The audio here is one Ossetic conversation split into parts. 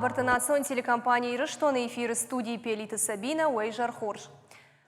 уавӕрты национ телекомпани Ирыстоны эфиры студийы Пелиты Сабинӕ, уӕ изӕр хорз.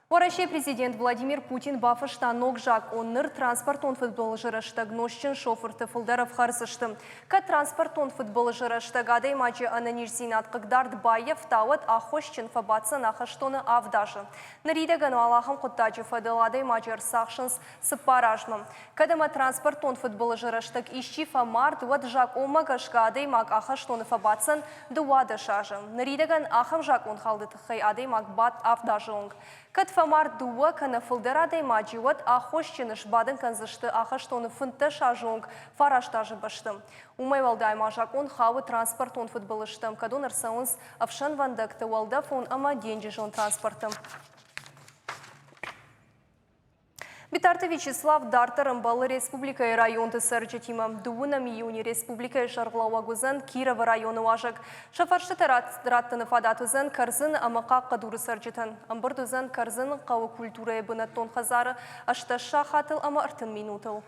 Уӕрӕсейы президент Владимир Путин бафыста ног закъон. Ныр транспортон фыдбылызы рӕстӕг нозтджын шофырты фылдӕр ӕфхӕрдзысты. Кӕд транспортон фыдбылызы рӕстӕг адӕймаджы ӕнӕниздзинад хъыгдард баййӕфта, уӕд аххосджын фӕбаддзӕн ахӕстоны авд азы. Ныридӕгӕн уал ахӕм хъуыддаджы фӕдыл адӕймаджы ӕрцахсынц цыппар азмӕ. Кӕд ӕмӕ транспортон фыдбылызы рӕстӕг исчи фӕмард, уӕд закъонмӕ гӕсгӕ адӕймаг ахӕстоны фӕбаддзӕн 12 азы. Ныридӕгӕн ахӕм закъонхӕлды тыххӕй адӕймаг бадт авд азы онг. Кӕд фӕмард дыууӕ кӕнӕ фылдӕр адӕймаджы, уӕд аххосджыны сбадын кӕндзысты ахӕстоны 15 азы онг фараст азы бӕсты. Уымӕй уӕлдай ма закъон хауы транспортон фыдбылызтӕм, кӕдон ӕрцӕуынц ӕфсӕнвӕндӕгты, уӕлдӕфон ӕмӕ денджызон транспорты. Битарты Вячеслав дарддӕр ӕмбӕлы республикӕйы районты цӕрджытимӕ. Дыууынӕм июны республикӕйы сӕргълӕууӕг уыдзӕн Кировы районы уазӕг. Сӕ фӕрстытӕ раттыны фадат уыдзӕн Кӕрдзыны ӕмӕ Хъахъхъӕдуры цӕрджытӕн. Ӕмбырд уыдзӕн Кӕрдзыны хъӕуы культурӕйы бынӕттон хӕдзары 18 сахатыл ӕмӕ 30 минутыл.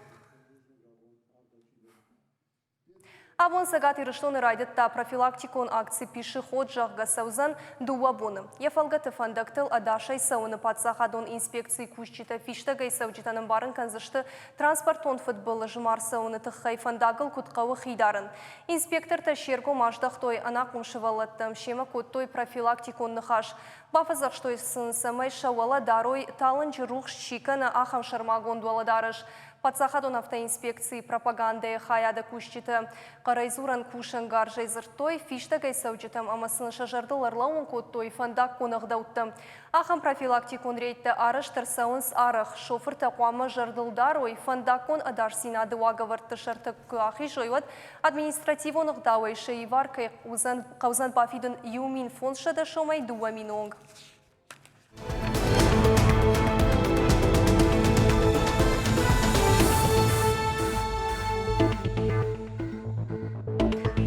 Абон Цӕгат Ирыстоны райдыдта профилактикон акци «Пешеход», зӕгъгӕ, цӕудзӕн дыууӕ боны. Йӕ фӕлгӕты фӕндӕгтыл ӕдасӕй цӕуыны паддзахадон инспекцийы кусджытӕ фистӕгӕй цӕуджытӕн ӕмбарын кӕндзысты транспортон фыдбылыз ма рцӕуыны тыххӕй фӕндагыл куыд хъӕуы хи дарын. Инспектортӕ се ргом аздӕхтой ӕнахъом сывӕллӕттӕм, семӕ кодтой профилактикон ныхас. Бафӕдзӕхстой сын, цӕмӕй сӕ уӕлӕ дарой, талынджы рухс чи кӕны, ахӕм сӕрмагонд уӕлӕдарӕс. Паддзахадон автоинспекцийы пропагандӕйы хайады кусджытӕ хъӕрӕй дзурӕн кусӕнгарзӕй дзырдтой фистӕгӕй цӕуджытӕм ӕмӕ сын сӕ зӕрдыл ӕрлӕууын кодтой фӕндаггон ӕгъдӕуттӕ. Ахӕм профилактикон рейдтӕ арӕзт ӕрцӕуынц арӕх. Шофыртӕ хъуамӕ зӕрдыл дарой, фӕндаггон ӕдасдзинады уагӕвӕрдты сӕрты куы ахизой, уӕд административон ӕгъдауӕй сӕ ивар кӕй хъӕудзӕн бафидын 1500 сомӕй 2000 онг.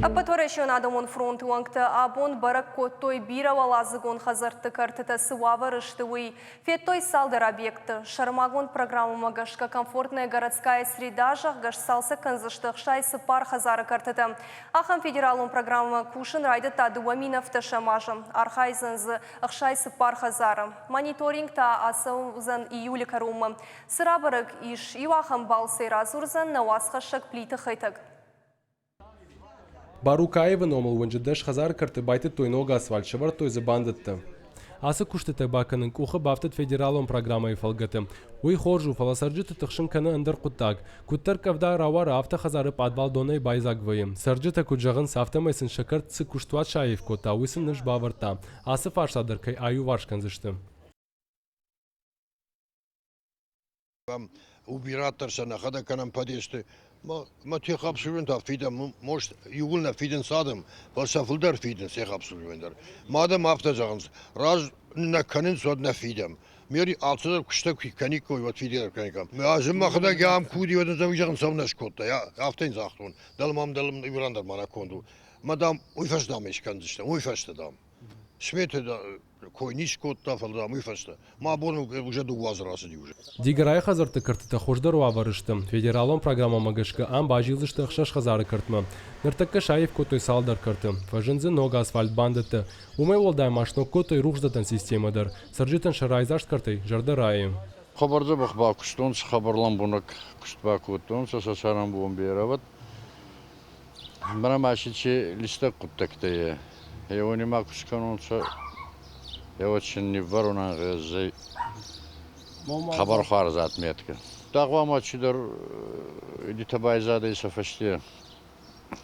Ӕппӕтуӕрӕсеон адӕмон фронты уӕнгтӕ абон бӕрӕг кодтой бирӕуӕладзыгон хӕдзӕртты кӕртытӕ цы уавӕры сты, уый. Федтой цалдӕр объекты. Сӕрмагонд программӕмӕ гӕсгӕ «Комфортная городская среда», зӕгъгӕ, сцалцӕг кӕндзысты 64 хӕдзары кӕртытӕ. Ахӕм федералон программӕ кусын райдыдта 2017 азы. Архайдзӕн дзы 64 хӕдзары. Мониторинг та ацӕудзӕн июлы кӕронмӕ. Цы рабӕрӕг ис, иу ахӕм балцӕй радзурдзӕн нӕ уацхӕссӕг Плиты Хетӕг. Барукаевы номыл уынджы дӕс хӕдзары кӕрты байтыдтой ног асфальт, сӕвӕрдтой дзы бандӕттӕ. Ацы куыстытӕ бакӕнын къухы бафтыд федералон программӕйы фӕлгӕты. Уый хорз у, фӕлӕ цӕрджыты тыхсын кӕны ӕндӕр хъуыддаг. Куыддӕр къӕвда рауара, афтӕ хӕдзары пъадвал донӕй байдзаг вӕййы. Цӕрджытӕ куыд зӕгъынц, афтӕмӕй сын сӕ кӕрт цы куыстуат саив кодта, уый сын ныфс бавӕрдта, ацы фарста дӕр кӕй аиуварс кӕндзысты. Убират дӕр сӕ нӕхӕдӕг кӕнӕм подъезды. Мӕ техобслуживание та фидӕм, может, иууыл нӕ фидынц адӕм, фӕлӕ сӕ фылдӕр фидынц техобслуживание дӕр. Мӕ адӕм афтӕ зӕгъынц, раз нӕ кӕнынц, уӕд нӕ фидӕм. Мери алцыдӕр куыстӕ куы кӕниккой, уӕд фидӕр кӕниккам. Ӕз мӕхӕдӕг ам куы уыди, уӕд ын зӕгъын цӕуылнӕ скодта, афтӕ йын загътон. Дӕлӕ-мӕм дӕлӕ иу ран дӕр ма нӕ конд у. Мӕ, дам, уый фӕстӕ дам ӕй скӕндзыстӕм, уый фӕстӕ, дам. Сметы кой не скодта, фӕлӕ дам уый фӕстӕ. Мӕ бон уже дыууӕ азы рацыди уже. Дигорайы хӕдзӕртты кӕртытӕ хуыздӕр уавӕры сты. Федералон программӕмӕ гӕсгӕ ам базилдзысты ӕхсӕз хӕдзары кӕртмӕ. Ныртӕккӕ саив кодтой цалдӕр кӕрты. Фӕзынд дзы ног асфальт бандӕттӕ. Уымӕй уӕлдай ма сног кодтой рухсдӕттӕн системӕ дӕр. Цӕрджытӕн сӕ райдзаст кӕртӕй зӕрдӕ райы. Хъӕбӕр дзӕбӕх бакуыстонцӕ, хъӕбӕр лӕмбунӕг куст бакодтонцӕ, сӕ цӕрӕнбон берӕ уӕд. Мӕнӕ ма си ци листӕг гъуддӕгтӕ е, уони ма ку скӕнонцӕ, еуӕд син ниввӕрун ӕнгъезӕй хъӕбӕр хуарз отметкӕ. Дагъуа чидӕр идитӕ байзадӕй сӕ фӕсте.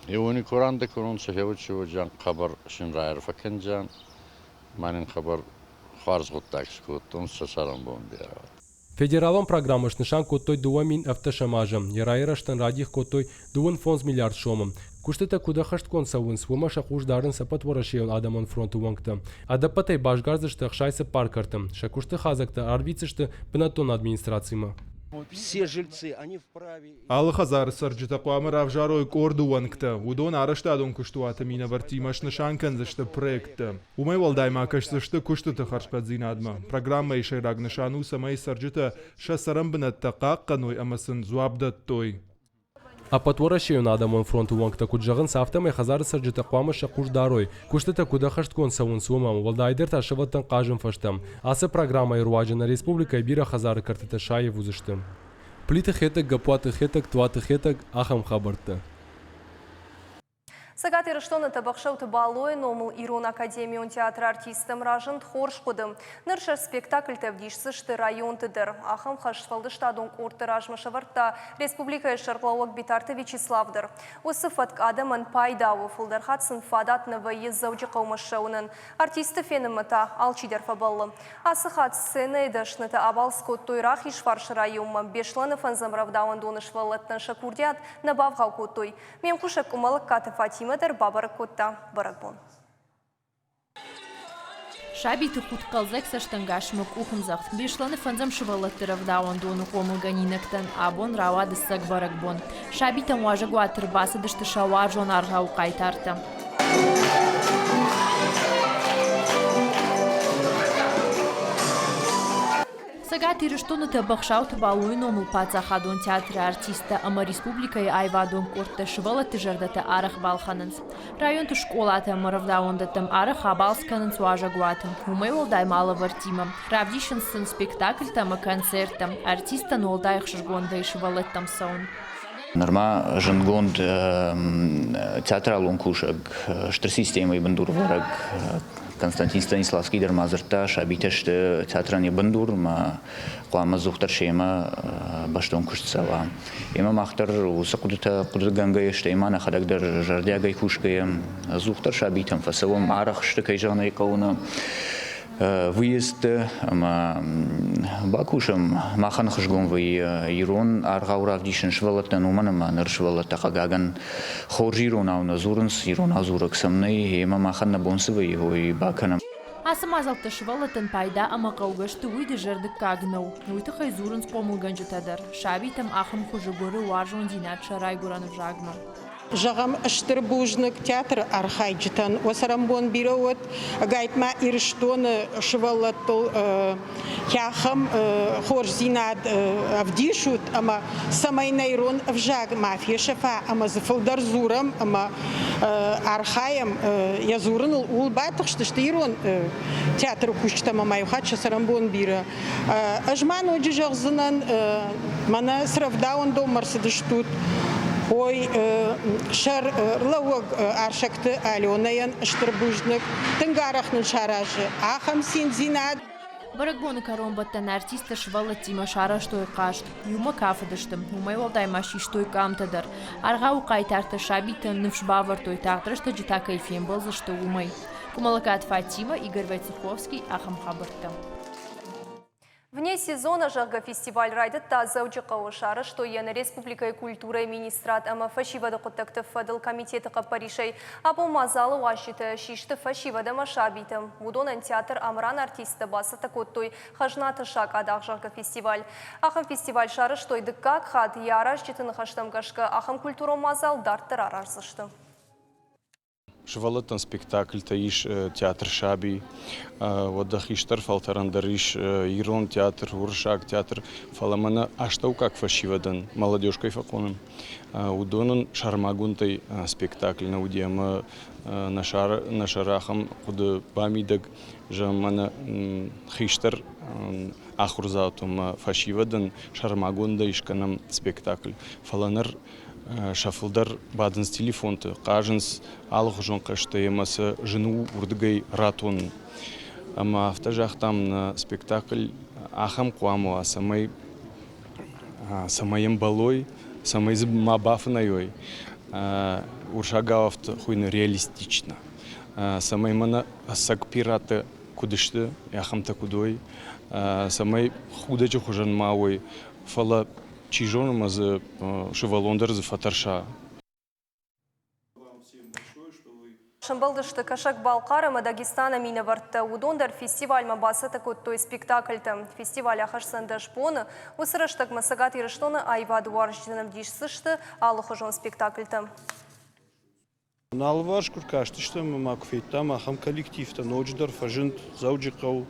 Еуони ку рандӕ кӕнонцӕ, еуӕд си уодзиан хъӕбӕр син райарфӕ кӕндзиан, ма нин хъӕбӕр хуарз гъуддаг скодтонцӕ сӕ цӕрӕнбон берӕ. Федералон программӕ снысан кодтой 2017 азы. Йӕ райрӕзтӕн радих кодтой 25 миллиард сомы. Куыстытӕ куыд ӕххӕстгонд цӕуынц, уымӕ сӕ хъус дарынц Ӕппӕтуӕрӕсейон адӕмон фронты уӕнгтӕ. Ӕдӕппӕтӕй басгардзысты 64 кӕрты. Сӕ куысты хадзӕгтӕ арвитдзысты бынӕттон администрацимӕ. Все жильцы, они вправе Алы хӕдзары цӕрджытӕ хъуамӕ равзарой къорды уӕнгтӕ, уыдон арӕзтадон куыстуаты минӕвӕрттимӕ снысан кӕндзысты проекттӕ. Уымӕй уӕлдай ма кӕсдзысты куыстыты хӕрзхъӕддзинадмӕ. Программӕйы сӕйраг нысан у, цӕмӕй цӕрджытӕ сӕ цӕрӕнбынӕттӕ хъахъхъӕной ӕмӕ сын дзуапп дӕттой. Ӕппӕтуӕрӕсейон адӕмон фронты уӕнгтӕ куыд зӕгъынц, афтӕмӕй хӕдзары цӕрджытӕ хъуамӕ сӕ хъус дарой, куыстытӕ куыд ӕххӕстгонд цӕуынц, уымӕ, уӕлдайдӕр та сывӕллӕттӕн хъазын фӕзтӕм. Ацы программӕйы руаджы нӕ республикӕйы бирӕ хӕдзары кӕртытӕ саив уыдзысты. Плиты Хетӕг, Гаппуаты Хетӕг, Туаты Хетӕг, ахӕм хабӕрттӕ. Цӕгат Ирыстоны Тӕбӕхсӕуты Балойы номыл Ирон академион театры артисттӕм разынд хорз хъуыды. Ныр сӕ спектакльтӕ ӕвдисдзысты районты дӕр. Ахӕм хӕс сфӕлдыстадон къордты размӕ сӕвӕрдта республикӕйы сӕргълӕууӕг Битарты Вячеслав дӕр. Уыцы фӕтк адӕмӕн пайда у, фылдӕр хатт сын фадат нӕ вӕййы Дзӕуджыхъӕумӕ ссӕуынӕн. Артистты фенынмӕ та алчидӕр фӕбӕллы. Ацы хатт сценӕйы дӕснытӕ абалц кодтой Рахизфарсы районмӕ. Беслӕны фӕндзӕм рӕвдауӕндоны сывӕллӕттӕн сӕ курдиат нӕ бавгъау кодтой. Ме мкусӕг Къуымӕллӕгкаты Фатимӕ дӕр бабӕрӕг кодта бӕрӕгбон. Сабиты худт хъӕлдзӕг цӕстӕнгасмӕ къухӕмдзӕгъд. Беслӕны фӕндзӕм сывӕллӕтты рӕвдауӕндоны хъомылгӕнинӕгтӕн абон рауад ӕцӕг бӕрӕгбон. Сабитӕм уазӕгуаты ӕрбацыдысты сӕ уарзон аргъауы хъайтартӕ. Цӕгат Ирыстоны Тӕбӕхсауты Балойы номыл паддзахадон театры артисттӕ ӕмӕ республикӕйы аивадон къордтӕ сывӕллӕтты зӕрдӕтӕ арӕх балхӕнынц. Районты скъолатӕ ӕмӕ рӕвдауӕндӕттӕм арӕх абалц кӕнынц уазӕгуаты. Уымӕй уӕлдай ма лӕвӕрттимӕ. Равдисынц сын спектакльтӕ ӕмӕ концерттӕ. Артисттӕн уӕлдай ӕхсызгондӕй сывӕллӕттӕм цӕуын. Нырма зындгонд театралон кусӕг, стыр системӕйы бындурвӕрӕг Константин Станиславский дӕр ма дзырдта, сабитӕ сты театрӕн йӕ бындур, ӕмӕ хъуамӕ ӕдзухдӕр семӕ бӕстон куыст цӕуа. Ӕмӕ мах дӕр уыцы хъуыдытӕ хъуыдыгӕнгӕйӕ, стӕй ма нӕхӕдӕг дӕр зӕрдиагӕй кусгӕйӕ, ӕдзухдӕр сабитӕм фӕцӕуӕм, арӕх сты, кӕй зӕгъын ӕй хъӕуы, нӕ выездты ӕмӕ бакусӕм. Махӕн ӕхсызгон вӕййы ирон аргъау равдисын сывӕллӕттӕн, уымӕн ӕмӕ ныр сывӕллӕттӕ хъыгагӕн хорз иронау нӕ дзурынц, иронау дзурӕг сӕм нӕй, ӕмӕ махӕн нӕ бон цы вӕййы, уый бакӕнӕм. Ацы мадзӕлттӕ сывӕллӕттӕн пайда ӕмӕ хъӕугӕ сты, уый дызӕрдыггаг нӕу. Уый тыххӕй дзурынц хъомылгӕнджытӕ дӕр. Сабитӕм ахӕм хуызы гуыры уарзондзинад сӕ райгуырӕн ӕвзагмӕ. Зӕгъӕм, стыр бузныг театры архайджытӕн. Уӕ цӕрӕнбон бирӕ уӕд, ӕгайтма Ирыстоны сывӕллӕттыл ахӕм хорздзинад ӕвдисут ӕмӕ цӕмӕй нӕ ирон ӕвзаг ма фесӕфа ӕмӕ дзы фылдӕр дзурӕм ӕмӕ архайӕм йӕ дзурыныл, ууыл батыхстысты ирон театры кусджытӕ ӕмӕ ма иу хатт сӕ цӕрӕнбон бирӕ. Ӕз ма ноджы зӕгъдзынӕн, мӕнӕ цы рӕвдауӕндонмӕ ӕрцыдыстут, ой, сӕрлӕууӕг Арсӕгты Аленӕйӕн стыр бузныг, тынг арӕх нын саразы ахӕм циндзинад. Бӕрӕгбоны кӕронбӕттӕн артисттӕ сывӕллӕттимӕ сарӕзтой хъазт. Иумӕ кафыдысты. Уымӕй уӕлдай ма систой къамтӕ дӕр. Аргъауы хъайтартӕ сабитӕн ныфс бавӕрдтой, тагъд рӕстӕджы та кӕй фембӕлдзысты, уымӕй. Къуымӕллӕгаты Фатимӕ, Игорь Войцеховский, ахӕм хабӕрттӕ. Вне сезона, зӕгъгӕ, фестиваль райдыдта Дзӕуджыхъӕуы. Сарӕзтой йӕ нӕ республикӕйы культурӕйы министрад ӕмӕ фӕсивӕды хъуыддӕгты фӕдыл комитеты хъӕппӕрисӕй. Абон мадзалы уазджытӕ систы фӕсивӕд ӕмӕ сабитӕ. Уыдонӕн театр Амран артисттӕ бацӕттӕ кодтой Хӕзнаты сакъадах, зӕгъгӕ, фестиваль. Ахӕм фестиваль сарӕзтой дыккаг хатт. Йӕ аразджыты ныхӕстӕм гӕсгӕ, ахӕм культурон мадзал дарддӕр араздзысты. Сывӕллӕттӕн спектакльтӕ ис театр «Саби», уӕдӕ хистӕр фӕлтӕрӕн дӕр ис ирон театр, уырыссаг театр, фӕлӕ мӕнӕ астӕуккаг фӕсивӕдӕн, молодежь кӕй фӕхонӕм, уыдонӕн сӕрмагондӕй спектакль нӕ уыди ӕмӕ нӕ сӕры ахӕм хъуыды бамидӕг, зӕгъӕм, мӕнӕ хистӕр ахуырдзауты ӕмӕ фӕсивӕдӕн сӕрмагондӕй скӕнӕм спектакль. Фӕлӕ ныр сӕ фылдӕр бадынц телефонты, хъазынц алыхуызон хъӕзтӕй ӕмӕ сӕ зын у уырдыгӕй ратонын. Ӕмӕ афтӕ загътам, нӕ спектакль ахӕм хъуамӕ уа, цӕмӕй цӕмӕй ӕмбӕлой, цӕмӕй дзы ма бафынӕй уой. Уырыссагау афтӕ хуыйны реалистично. Цӕмӕй мӕнӕ ӕцӕг пираттӕ куыд сты, ахӕмтӕ куыд уой, цӕмӕй худӕджы хуызӕн ма уой, фӕлӕ чи зоны ӕмӕ дзы сывӕллон дӕр дзы фӕтӕрса. Сӕмбӕлдысты Кӕсӕг-Балхъар ӕмӕ Дагестаны минӕвӕрттӕ. Уыдон дӕр фестивальмӕ бацӕттӕ кодтой спектакльтӕ. Фестиваль ахӕсдзӕн 10 боны. Уыцы рӕстӕгмӕ Цӕгат Ирыстоны аивадуарзджытӕн ӕвдисдзысты алыхуызон спектакльтӕ. Нӕ алыварс куы ркастыстӕм ӕмӕ куы федтам, ахӕм коллективтӕ ноджыдӕр фӕзынд Дзӕуджыхъӕу,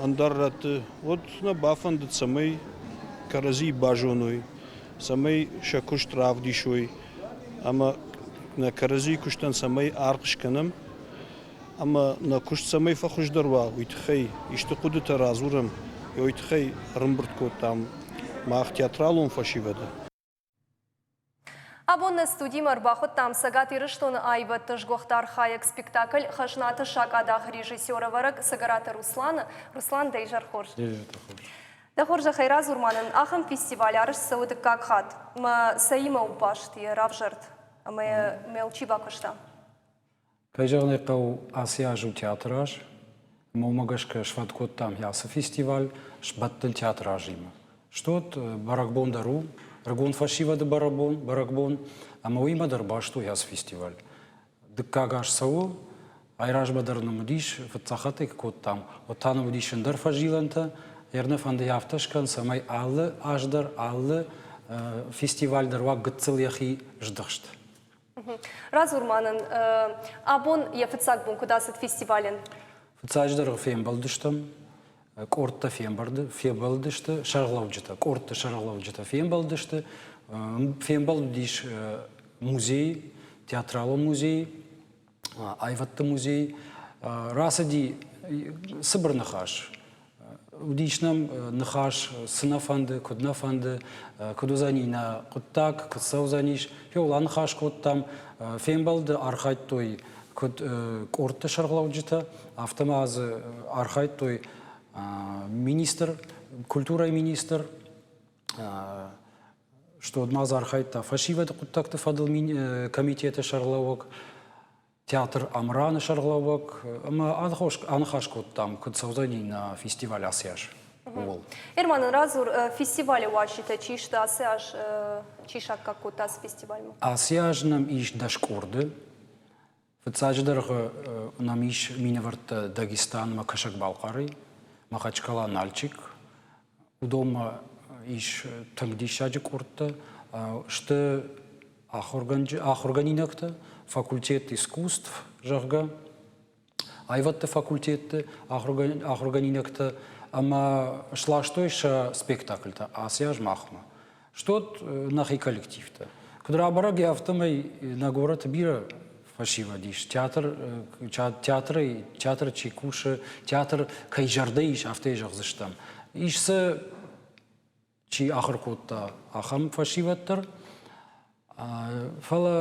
ӕндӕр рӕтты, уӕд нӕ бафӕндыд, цӕмӕй кӕрӕдзийы базоной. цӕмӕй сӕ куыст равдисой ӕмӕ нӕ кӕрӕдзийы куыстӕн цӕмӕй аргъ скӕнӕм ӕмӕ нӕ куыст цӕмӕй фӕхуыздӕр уа, уый тыххӕй исты хъуыдытӕ радзурӕм, уый тыххӕй ӕрӕмбырд кодтам мах театралон фӕсивӕды. Абон нӕ студимӕ ӕрбахуыдтам Цӕгат Ирыстоны аивӕдты сгуыхт архайӕг спектакль «Хӕзнаты сакъадах» режиссер-ӕвӕрӕг Цӕгӕраты Русланы. Руслан, дӕ изӕр хорз. Дӕ хорзӕхӕй радзур ма нын, ахӕм фестиваль арӕзт цӕуы дыккаг хатт. Мӕ цӕимӕ у баст йӕ равзӕрд ӕмӕ йӕ чи бакуыста? Кӕй зӕгъын ӕй хъӕуы, ацы аз у театры аз, ӕмӕ уымӕ гӕсгӕ сфӕнд кодтам ацы фестиваль сбӕттын театры азимӕ. Стот бӕрӕгбон дӕр у, ӕрыгон фӕсивӕды бӕрӕгбон, бӕрӕгбон, ӕмӕ уыимӕ дӕр баст у ацы фестиваль. Дыккаг аз цӕуы, айразмӕ дӕр нын уыдис, фыццаг хатт ӕй куы кодтам, уӕд та нын уыдис ӕндӕр фӕзилӕнтӕ. Ӕрнӕ фӕнды афтӕ скӕн, цӕмӕй алы аз дӕр, алы фестиваль дӕр уа гыццыл йӕхи здыхст. Радзур ма нын, абон йӕ фыццаг бон куыд ацыд фестивалӕн? Фыццаджыдӕр фембӕлдыстӕм, къордтӕ фембӕлдысты, сӕргълӕуджытӕ, къордты сӕргълӕуджытӕ фембӕлдысты. Фембӕлд уыдис музей, театралон музей, аивӕдты музей. Рацыди цыбыр ныхас. Уыдис нӕм ныхас, цы нӕ фӕнды, куыд нӕ фӕнды, куыд уыдзӕни нӕ хъуыддаг, куыд цӕудзӕнис. Иуыл аныхас кодтам. Фембӕлды архайдтой куыд къордты сӕргълӕуджытӕ, афтӕ ма дзы архайдтой министр, культурӕйы министр, что ма дзы архайдта фӕсивӕды хъуыддӕгты фӕдыл комитеты сӕргълӕууӕг, театр Амраны сӕргълӕууӕг ӕмӕ аныхас кодтам, куыд цӕудзӕни нӕ фестиваль ацы аз, ууыл. Эрман, радзур, фестивалы уазджытӕ чи сты ацы аз, чи саккаг кодта ацы фестивальмӕ? Ацы аз нӕм ис 10 къорды. Фыццаджыдӕр нӕм ис минӕвӕрттӕ Дагестанмӕ Кӕсӕг-Балхъарӕй, Махачкала, Нальчик. Уыдонмӕ ис тынг диссаджы къордтӕ. Сты ахуыргӕнинӕгтӕ, факультет искусств, зӕгъгӕ, аивӕдты факультетты ахуыргӕнинӕгтӕ ӕмӕ сластой сӕ спектакльтӕ ацы аз махмӕ. Стот нӕхи коллективтӕ. Куыд рабӕрӕг, афтӕмӕй нӕ горӕты бирӕ фӕсивӕд ис. Театр, театрӕй, театры чи кусы, театр кӕй зӕрдӕ ис, афтӕ йӕ зӕгъдзыстӕм. Ис дзы чи ахуыр кодта, ахӕм фӕсивӕд дӕр. Фӕлӕ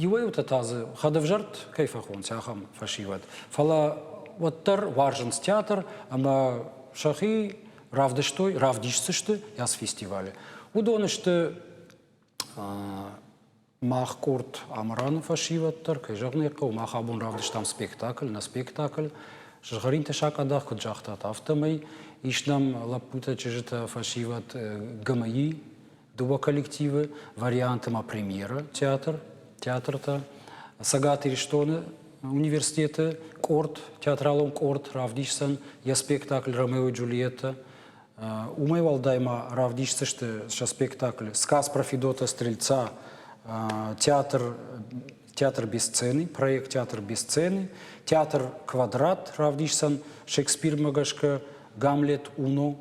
иуӕй-иутӕ та дзы хӕдӕвзӕрд кӕй фӕхонынц, ахӕм фӕсивӕд. Фӕлӕ уӕддӕр уарзынц театр ӕмӕ сӕхи равдыстой, равдисдзысты ацы фестивалы. Уыдон сты мах къорд Амыраны фӕсивӕд дӕр, кӕй зӕгъын ӕй хъӕуы, мах абон равдыстам спектакль, нӕ спектакль. Сызгъӕринты сакъадах, куыд загътат, афтӕмӕй ис нӕм лӕппутӕ, чызджытӕ, фӕсивӕд ГМИ дыууӕ коллективы, варианты ма премьера театр, театртӕ. Цӕгат Ирыстоны университеты къорд, театралон къорд равдисдзӕн йӕ спектакль «Ромео и Джульетта». Уымӕй уӕлдай ма равдисдзысты сӕ спектакль «Сказ про Федота Стрельца», театр «Театр без сцены», проект «Театр без сцены», театр «Квадрат» равдисдзӕн Шекспирмӕ гӕсгӕ «Гамлет Уно»,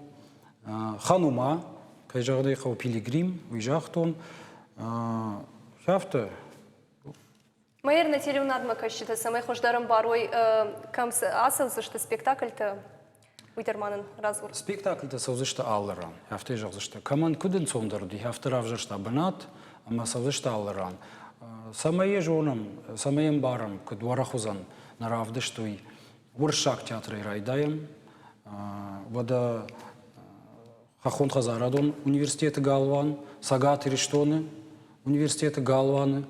Ханума, кӕй зӕгъын ӕй хъӕуы, Пилигрим, уый загътон. Афтӕ. Майер нӕ телеуынадмӕ кӕсджытӕ цӕмӕй хуыздӕр ӕмбарой, кӕм ацӕудзысты спектакльтӕ, уый дӕр ма нын радзур. Спектакльтӕ цӕудзысты алы ран, афтӕ зӕгъдзысты. Кӕмӕн куыд ӕнцондӕр уыди, афтӕ равзӕрста бынат ӕмӕ цӕудзысты алы ран. Цӕмӕй йӕ зонӕм, цӕмӕй ӕмбарӕм, куыд уӕрӕх уыдзӕн нӕ равдыст, уый. Уырыссаг театрӕй райдайӕм. Уӕдӕ Хӕххон хӕдзарадон университеты галуан, Цӕгат Ирыстоны университеты галуаны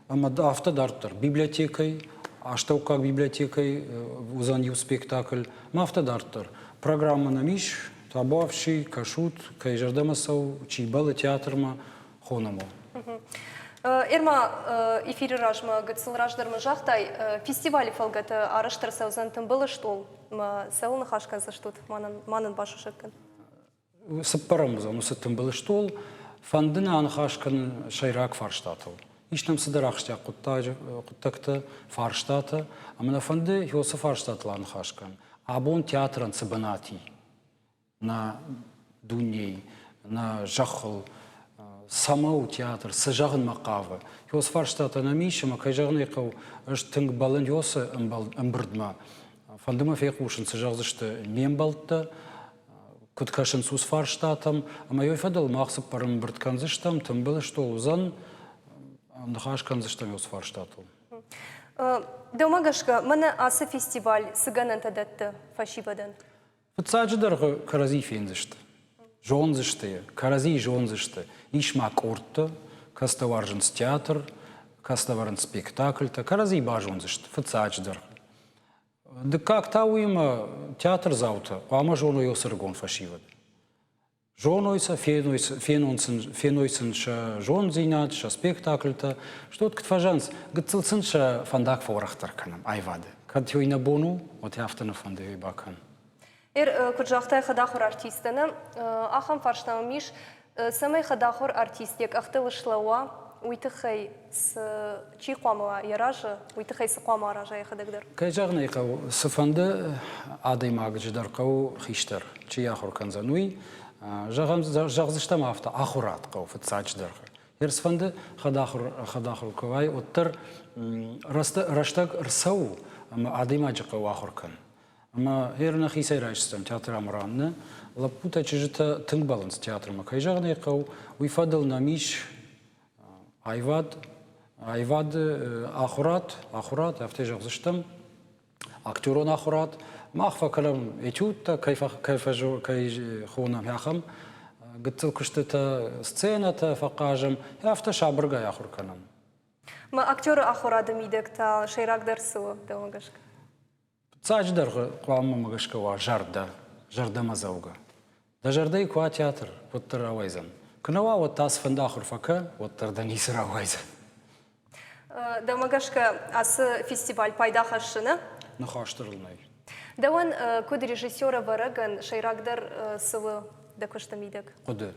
ӕмӕ афтӕ дарддӕр. Библиотекӕй, астӕуккаг библиотекӕй уыдзӕн иу спектакль, ӕмӕ афтӕ дарддӕр. Программӕ нӕм ис, табуафси, кӕсут, кӕй зӕрдӕмӕ цӕуы, чи бӕллы театрмӕ, хонӕм у. Эрма, эфиры размӕ гыццыл раздӕр мын загътай, фестивалы фӕлгӕты арӕзт ӕрцӕудзӕн тымбыл стъол. Ма цӕуыл ныхас кӕндзыстут, ма нын басусӕг кӕн. Цыппӕрӕм уыдзӕн уыцы тымбыл стъол. Фӕнды нӕ аныхас кӕнын сӕйраг фарстатыл. Ис нӕм цыдӕр ахсджиаг хъуыддӕгтӕ, фарстатӕ, ӕмӕ нӕ фӕнды уыцы фарстатыл аныхас кӕнын. Абон театрӕн цы бынат и, нӕ дунейы, нӕ зӕххыл. Цӕмӕ у театр, цы зӕгъынмӕ хъавы? Уыцы фарстатӕ нӕм ис, ӕмӕ кӕй зӕгъын ӕй хъӕуы, ӕз тынг бӕллын уыцы ӕмбырдмӕ. Фӕнды мӕ фехъусын, цы зӕгъдзысты ме мбӕлттӕ, куыд кӕсынц уыцы фарстатӕм, ӕмӕ уый фӕдыл мах цыппӕрӕм ӕмбырд кӕндзыстӕм, тымбыл стол уыдзӕн, ныхас кӕндзыстӕм уыцы фарстатыл. Дӕумӕ гӕсгӕ, мӕнӕ ацы фестиваль цы гӕнӕнтӕ дӕтты фӕсивӕдӕн? Фыццаджыдӕр кӕрӕдзи фендзысты, зондзысты йӕ, кӕрӕдзийы зондзысты. Ис ма къордтӕ, кӕцытӕ уарзынц театр, кӕцытӕ вӕрынц спектакльтӕ, кӕрӕдзийы базондзысты фыццаджыдӕр. Дыккаг та уыимӕ театрдзаутӕ хъуамӕ зоной уыцы ӕрыгон фӕсивӕд. Зоной сӕ, фенон сын, феной сын сӕ зонддзинад, сӕ спектакльтӕ. Стут куыд фӕзӕгъынц, гыццыл сын сӕ фӕндаг фӕуӕрӕхдӕр кӕнӕм аивады. Кӕд уый нӕ бон у, уӕд афтӕ нӕ фӕнды уый бакӕн. Эр, куыд загътай, хӕдахуыр артисттӕ нӕ, ахӕм фарста мӕм ис, цӕмӕй хӕдахуыр артист йӕ къӕхтыл слӕууа, уый тыххӕй цы чи хъуамӕ уа йӕ разы, уый тыххӕй цы хъуамӕ араза йӕхӕдӕг дӕр? Кӕй зӕгъын ӕй хъӕуы, цыфӕнды адӕймаджы дӕр хъӕуы хистӕр, чи ахуыр кӕндзӕн, уый. Зӕгъӕм, зӕгъдзыстӕм афтӕ, ахуырад хъӕуы фыццаджыдӕр. Йе цыфӕнды хӕдахуыр, хӕдахуыр куы уай, уӕддӕр рӕстӕг ӕрцӕуы ӕмӕ адӕймаджы хъӕуы ахуыр кӕнын. Ӕмӕ гъер нӕхицӕй райсдзӕн театр Амран-ы. Лӕппутӕ, чызджытӕ тынг бӕллынц театрмӕ. Кӕй зӕгъын ӕй хъӕуы, уый фӕдыл нӕм ис аивад, аивады ахуырад, ахуырад, афтӕ зӕгъдзыстӕм, актерон ахуырад. Мах фӕкӕнӕм этюдтӕ, кӕй, кӕй, кӕй хонӕм, ахӕм гыццыл куыстытӕ, сценӕтӕ фӕхъазӕм, афтӕ сабыргай ахуыр кӕнӕм. Мӕ актеры ахуырады мидӕг та сӕйрагдӕр цы у, дӕумӕ гӕсгӕ? Фыццаджыдӕр хъуамӕ мӕ гӕсгӕ уа зӕрдӕ, зӕрдӕмӕдзӕугӕ. Дӕ зӕрдӕйы куы уа театр, уӕддӕр рауайдзӕн. Куы нӕ уа, уӕд та цыфӕнды ахуыр фӕкӕ, уӕддӕр дӕ ницы рауайдзӕн. Дӕумӕ гӕсгӕ ацы фестиваль пайда хӕссы, нӕ? Ныхас дӕр ыл нӕй. Дӕуӕн, куыд режиссер-ӕвӕрӕгӕн, сӕйрагдӕр цы у дӕ куысты мидӕг? Хъуыды.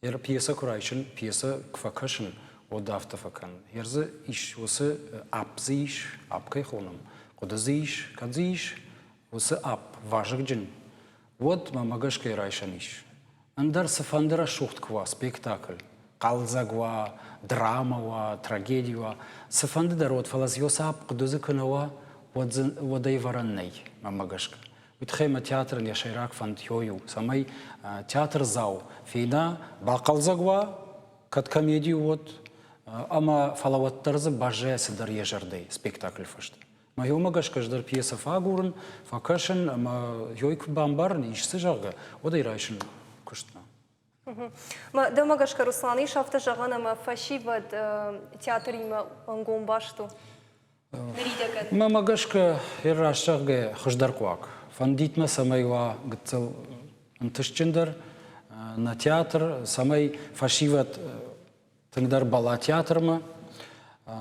Йӕ пьесӕ куы райсын, пьесӕ куы фӕкӕсын, уӕд афтӕ фӕкӕнын. Йе дзы ис уыцы апп дзы ис, апп кӕй хонӕм, хъуыды дзы ис, кӕд дзы ис, уыцы апп вазыгджын, уӕд мӕмӕ гӕсгӕ райсӕн ис. Ӕндӕр цыфӕнды рӕсугъд куы уа спектакль, хъӕлдзӕг уа, драма уа, трагеди уа, цыфӕнды дӕр уӕд, фӕлӕ дзы уыцы апп хъуыды дзы куы нӕ уа, уӕд дзы уӕд ӕвӕрӕн нӕй, мӕнмӕ гӕсгӕ. Уый тыххӕй мӕ театрӕн йӕ сӕйраг фӕнд ёй у, цӕмӕй театрдзау фена, бахъӕлдзӕг уа, кӕд комеди уӕд, ӕмӕ фӕлӕ уӕддӕр дзы баззайа цыдӕр йӕ зӕрдӕй спектаклы фӕстӕ. Мӕ ёмӕ гӕсгӕ ӕз дӕр пьесӕ фӕагурын, фӕкӕсын ӕмӕ ёй куы бамбарын, ис цы, зӕгъгӕ, уӕд ӕй райсын куыстмӕ. Дӕумӕ гӕсгӕ, Руслан, ис афтӕ зӕгъӕн, ӕмӕ фӕсивӕд театримӕ ӕнгом баст у? Ныридӕгӕн. Мӕмӕ гӕсгӕ, раст зӕгъгӕ, хуыздӕр хъуаг. Фӕндит мӕ, цӕмӕй уа гыццыл ӕнтыстджындӕр нӕ театр, цӕмӕй фӕсивӕд тынгдӕр бала театрмӕ.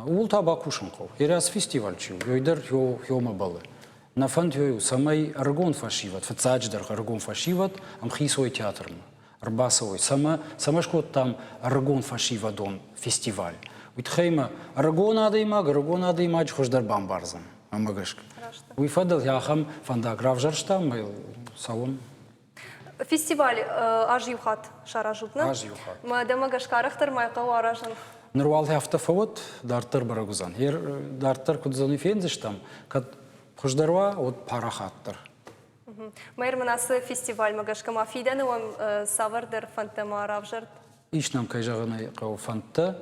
Ууыл та бакусын хъӕуы. Ерӕс фестиваль чи у, уый дӕр ёмӕ бӕллы. Нӕ фӕнд у, цӕмӕй ӕрыгон фӕсивӕд, фыццаджыдӕр ӕрыгон фӕсивӕд ӕмхицой театрмӕ ӕрбацӕуой. Цӕмӕ, цӕмӕ скодтам ӕрыгон фӕсивӕдон фестиваль? Уый тыххӕй мӕ ӕрыгон адӕймаг ӕрыгон адӕймаджы хуыздӕр бамбардзӕн, мӕнмӕ гӕсгӕ. Уый фӕдыл ахӕм фӕндаг равзӕрстам, ӕмӕ йыл цӕуӕм. Фестиваль аз иу хатт саразут, нӕ? Аз иу хатт. Мӕ дӕмӕ гӕсгӕ арӕхдӕр ма хъӕуы аразын. Ныр уал афтӕ фӕуӕд, дарддӕр бӕрӕг уыдзӕн. Дарддӕр куыд уыдзӕн, уый фендзыстӕм. Кӕд хуыздӕр уа, уӕд парахатдӕр. Мӕр мын ацы фестивальмӕ гӕсгӕ ма фидӕны уӕм цавӕрдӕр фӕндтӕ ма равзӕрд? Ис нӕм, кӕй зӕгъын ӕй хъӕуы, фӕндтӕ.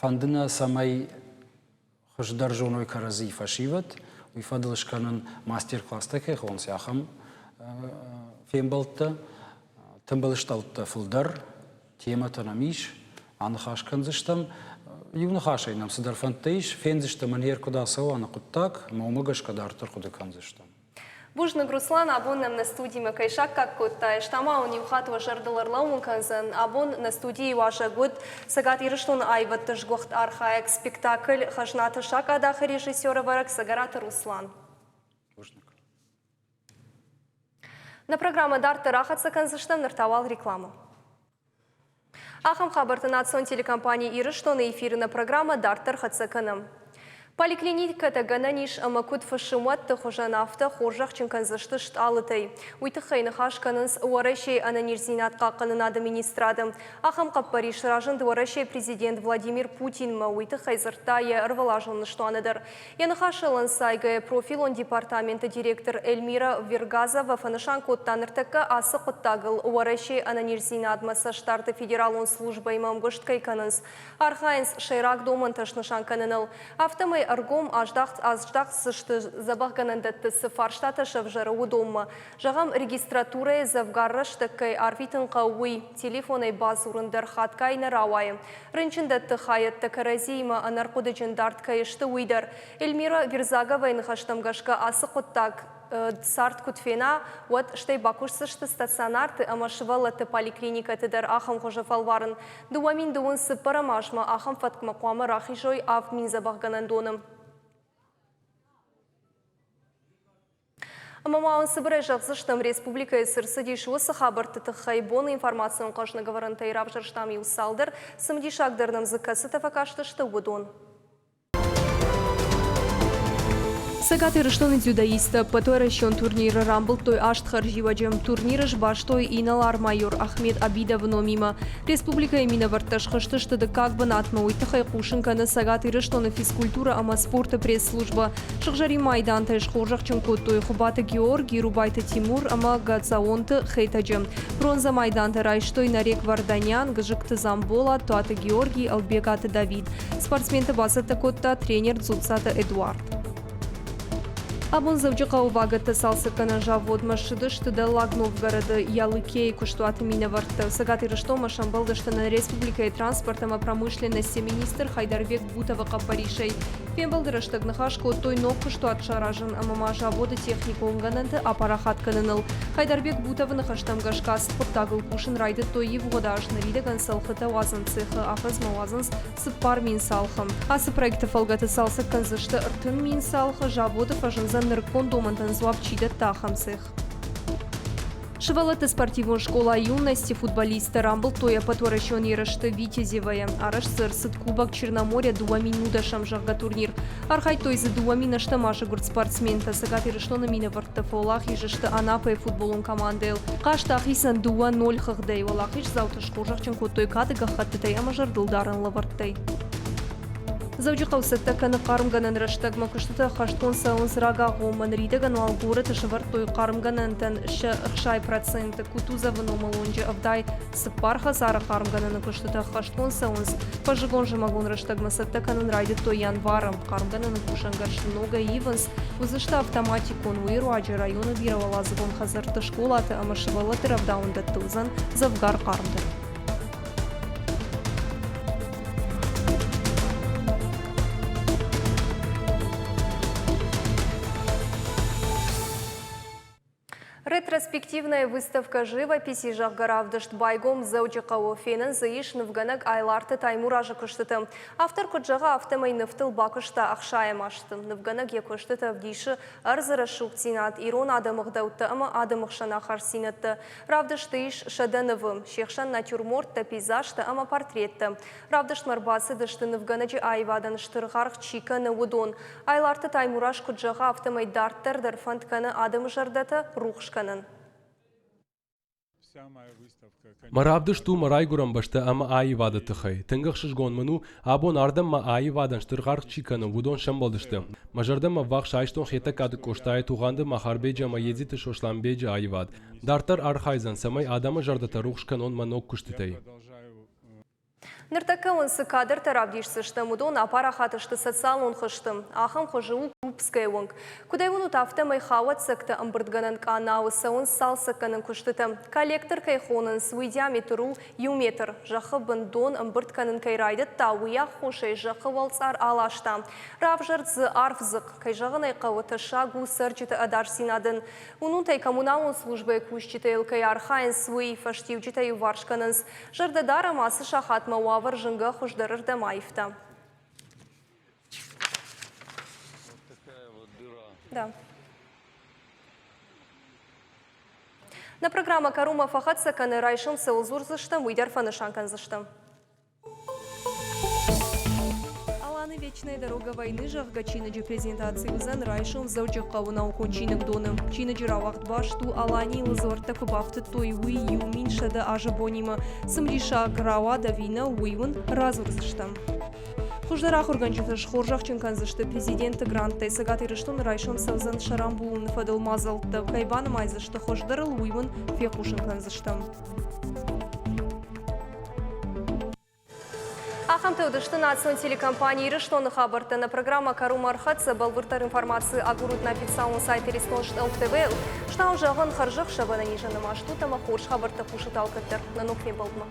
Фӕнды нӕ, цӕмӕй хуыздӕр зоной кӕрӕдзи фӕсивӕд, уый фӕдыл скӕнын мастер-класстӕ кӕй хонынц, ахӕм фембӕлдтӕ, тымбыл стъӕлттӕ фылдӕр, темӕтӕ нӕм ис, аныхас кӕндзыстӕм. Иу ныхасӕй нӕм цыдӕр фӕндтӕ ис, фендзыстӕм, ӕнӕ куыд ацӕуа нӕ хъуыддаг, ӕмӕ уымӕ гӕсгӕ дарддӕр хъуыды кӕндзыстӕм. Бузныг, Руслан, абон нӕм нӕ студимӕ кӕй саккаг кодтай. Ӕз та ма уын иу хатт уӕ зӕрдыл ӕрлӕууын кӕндзӕн. Абон нӕ студийы уазӕг уыд Цӕгат Ирыстоны аивӕдты сгуыхт архайӕг спектакль «Хӕзнаты сакъадах-ы режиссер-ӕвӕрӕг Цӕгӕраты Руслан. Бузныг. Нӕ программӕ дарддӕр ахӕццӕ кӕндзыстӕм, ныр та уал рекламӕ. Ахӕм хабӕртты национ телекомпани Ирыстоны эфиры нӕ программӕ дарддӕр хӕццӕ кӕнӕм. Поликлиникӕтӕ гӕнӕн ис ӕмӕ куыд фысымуӕтты хуызӕн, афтӕ хорзӕхджын кӕндзысты стъалытӕй. Уый тыххӕй ныхас кӕнынц Уӕрӕсейы ӕнӕниздзинад хъахъхъӕнынады министрады. Ахӕм хъӕппӕрис разынд Уӕрӕсейы президент Владимир Путинмӕ, уый тыххӕй дзырдта йӕ ӕрвылазон ныстуаны дӕр. Йӕ ныхасыл ӕнцайгӕйӕ профилон департаменты директор Эльмира Вергазова фӕнысан кодта, ныртӕккӕ ацы хъуыддагыл Уӕрӕсейы ӕнӕниздзинадмӕ цӕстдарды федералон службӕимӕ ӕмгуыст кӕй кӕнынц. Архайынц сӕйраг домӕнтӕ снысан кӕныныл. Афтӕмӕй ӕргом аздахдзысты дзӕбӕхгӕнӕндӕтты цы фарстатӕ сӕвзӕры, уыдонмӕ. Зӕгъӕм, регистратурӕйы дзӕвгар рӕстӕг кӕй арвитын хъӕуы, уый. Телефонӕй бадзурын дӕр хатгай нӕ рауайы. Рынчындӕтты хайӕдтӕ кӕрӕдзиимӕ ӕнӕрхъуыдыджын дард кӕй сты, уый дӕр. Эльмира Верзаговайы ныхӕстӕм гӕсгӕ ацы хъуыддаг цард куыд фена, уӕд стӕй бакусдзысты стационарты ӕмӕ сывӕллӕтты поликлиникӕты дӕр ахӕм хуызы фӕлварын. 2000 цыппӕрӕм азмӕ ахӕм фӕткмӕ хъуамӕ рахизой 7000 дзӕбӕхгӕнӕндоны. Ӕмӕ ма уын цыбырӕй зӕгъдзыстӕм, республикӕйы цы рцыдис, уыцы хабӕртты тыххӕй. Боны информацион хъӕзныгӕвӕрӕнтӕй равзӕрстам иу цалдӕр, цымыдисагдӕр нӕм дзы кӕцытӕ фӕкастысты, уыдон. Цӕгат Ирыстоны дзюдоисттӕ ӕппӕтуӕрӕсеон турниры рамбылдтой аст хӕрзиуӕджы. Турниры сбастой инӕлар-майор Ахмед Абидовы номимӕ. Республикӕйы минӕвӕрттӕ схызтысты дыккаг бынатмӕ, уый тыххӕй хъусын кӕны Цӕгат Ирыстоны физкультурӕ ӕмӕ спорты пресс-службӕ. Сыгъзӕрин майдантӕй схорзӕхджын кодтой Хуыбаты Георги, Рубайты Тимур ӕмӕ Гӕдзаонты Хетӕджы. Бронзӕ майдантӕ райстой Нарек Варданян, Гызыкты Дзамболат, Туаты Георги, Ӕлбегаты Давид. Спортсменты бацӕттӕ кодта тренер Дзуццаты Эдуард. Абон Дзӕуджыхъӕуы вагӕтты цалцӕггӕнӕн заводмӕ ссыдысты Дӕллаг Новгороды Ялыкейы куыстуаты минӕвӕрттӕ. Цӕгат Ирыстонмӕ сӕмбӕлдысты нӕ республикӕйы транспорт ӕмӕ промышленности министр Хайдарбек Бутовы хъӕппӕрисӕй. Фембӕлды рӕстӕг ныхас кодтой ног куыстуат саразын ӕмӕ ма заводы техникон гӕнӕнты апарахат кӕныныл. Хайдарбек Бутовы ныхӕстӕм гӕсгӕ ацы хъуыддагыл кусын райдыдтой ивгъуыд аз. Ныридӕгӕн цӕлхытӕ уадзӕн цехы афӕдзмӕ уадзынц 4000 цалхы. Ацы проекты фӕлгӕты цалцӕг кӕндзысты 30 000 цалхы, заводы фӕзындзӕн нырыккон домӕнтӕн дзуапп чи дӕтта, ахӕм цех. Сывӕллӕтты спортивон скъола «Юности» футболисттӕ рамбылдтой ӕппӕтуӕрӕсеон ерысты Витязевойы. Арӕзт дзы ӕрцыд Кубок Черноморья 2010 зӕгъгӕ турнир. Архайдтой дзы 2008 азы гуырд спортсментӕ. Цӕгат Ирыстоны минӕвӕрттӕ фӕуӕлахиз сты Анапӕйы футболон командӕйыл. Хъазт ахицӕн 2-0 хыгъдӕй. Уӕлахиздзауты схорзӕхджын кодтой кады гӕххӕттытӕй ӕмӕ зӕрдылдарӕн лӕвӕрттӕй. Дзӕуджыхъӕу цӕттӕ кӕны хъармгӕнӕн рӕстӕгмӕ куыстытӕ ӕххӕстгонд цӕуынц рагагъоммӕ. Ныридӕгӕн уал горӕты сӕвӕрдтой хъармгӕнӕнтӕн сӕ 60%. Кутузовы номыл уынджы 74 хӕдзары хъармгӕнӕны куыстытӕ ӕххӕстгонд цӕуынц. Фӕззыгон-зымӕгон рӕстӕгмӕ цӕттӕ кӕнын райдыдтой январы. Хъармгӕнӕны кусӕнгӕрзты ногӕй ивынц. Уыдзысты автоматикон, уый руаджы районы бирӕуӕладзыгон хӕдзӕртты, скъолаты ӕмӕ сывӕллӕтты рӕвдауӕндӕтты уыдзӕн дзӕвгар хъармдӕр. Ретроспективная выставка живописи, зӕгъгӕ, равдыст байгом Дзӕуджыхъӕуы. Фенӕн дзы ис нывгӕнӕг Айларты Таймуразы куыстыты. Автор куыд зӕгъы, афтӕмӕй нывтыл бакуыста ӕхсайӕм азты. Нывгӕнӕг йӕ куыстыты ӕвдисы ӕрдзы рӕсугъддзинад, ирон адӕмы гъдӕуттӕ ӕмӕ адӕмы хсӕн ахастдзинӕдтӕ. Равдысты ис 100 нывы, се хсӕн натюрморттӕ, пейзажтӕ ӕмӕ портреттӕ. Равдыстмӕ ӕрбацыдысты нывгӕнӕджы аивадӕн стыр аргъ чи кӕны, уыдон. Айларты Таймураз куыд зӕгъы, афтӕмӕй дарддӕр дӕр фӕнд кӕны адӕмы зӕрдӕтӕ рухс кӕнын. Мӕ равдыст у мӕ райгуырӕн бӕстӕ ӕмӕ аивады тыххӕй. Тынг ӕхсызгон мын у, абон ардӕм мӕ аивадӕн стыр аргъ чи кӕны, уыдон сӕмбӕлдысты. Мӕ зӕрдӕмӕ ӕввахс айстон Хетӕгкаты Къостайы Тугъанты Махарбеджы ӕмӕ Едзиты Сосланбеджы аивад. Дарддӕр архайдзӕн, цӕмӕй адӕмы зӕрдӕтӕ рухс кӕнон мӕ ног куыстытӕй. Ныртӕккӕ уын цы кадртӕ равдисдзыстӕм, уыдон апарахат сты социалон хызты. Ахӕм хуызы у Крупская уынг. Куыд ӕй уынут, афтӕмӕй хауӕццӕгтӕ ӕмбырдгӕнӕн къанауы цӕуынц цалцӕггӕнӕн куыстытӕ. Коллектор кӕй хонынц, уый диаметр у иу метр. Зӕххы бын дон ӕмбырд кӕнын кӕй райдыдта, уый аххосӕй зӕххы уӕлцъар аласта. Равзӕрд дзы арф дзыхъ. Кӕй зӕгъын ӕй хъӕуы, тӕссаг у цӕрджыты ӕдасдзинадӕн. Уынут ӕй, коммуналон службӕйы кусджытӕ йыл кӕй архайынц, уый. Фӕстиуджытӕ иуварс кӕнынц. Зӕрдӕ дарӕм, ацы сахатмӕ уавӕр зынгӕ хуыздӕрырдӕм аивта. Да. Нӕ программӕ кӕронмӕ фӕхӕццӕ кӕны, райсом цӕуыл дзурдзыстӕм, уый дӕр фӕнысан кӕндзыстӕм. Аланы Вечная дорога войны, зӕгъгӕ, чиныджы презентаци уыдзӕн райсом Дзӕуджыхъӕуы наукон чиныгдоны. Чиныджы рауагъд баст у, Аланийыл дзуӕрттӕ куы бафтыдтой, уый 1100 азы бонимӕ. Цымыдисаг рауад ӕви нӕ, уый уын радзурдзыстӕм. Хуыздӕр ахуыргӕнджыты схорзӕхджын кӕндзысты президенты гранттӕй. Цӕгат Ирыстоны райсом цӕудзӕн сӕрамбулыны фӕдыл мадзӕлттӕ. Кӕй банымайдзысты хуыздӕрыл, уый уын фехъусын кӕндзыстӕм. Ахӕмтӕ уыдысты национ телекомпани Ирыстоны хабӕрттӕ. Нӕ программӕ кӕронмӕ ӕрхӕццӕ. Бӕлвырддӕр информаци агурут нӕ официалон сайт Иристон ТВ. Стау зӕгъын, хӕрзӕхсӕвӕн ӕнӕнизӕн ӕмӕ стут ӕмӕ хорз хабӕрттӕ хъусут алкӕддӕр. Нӕ ног фембӕлдмӕ.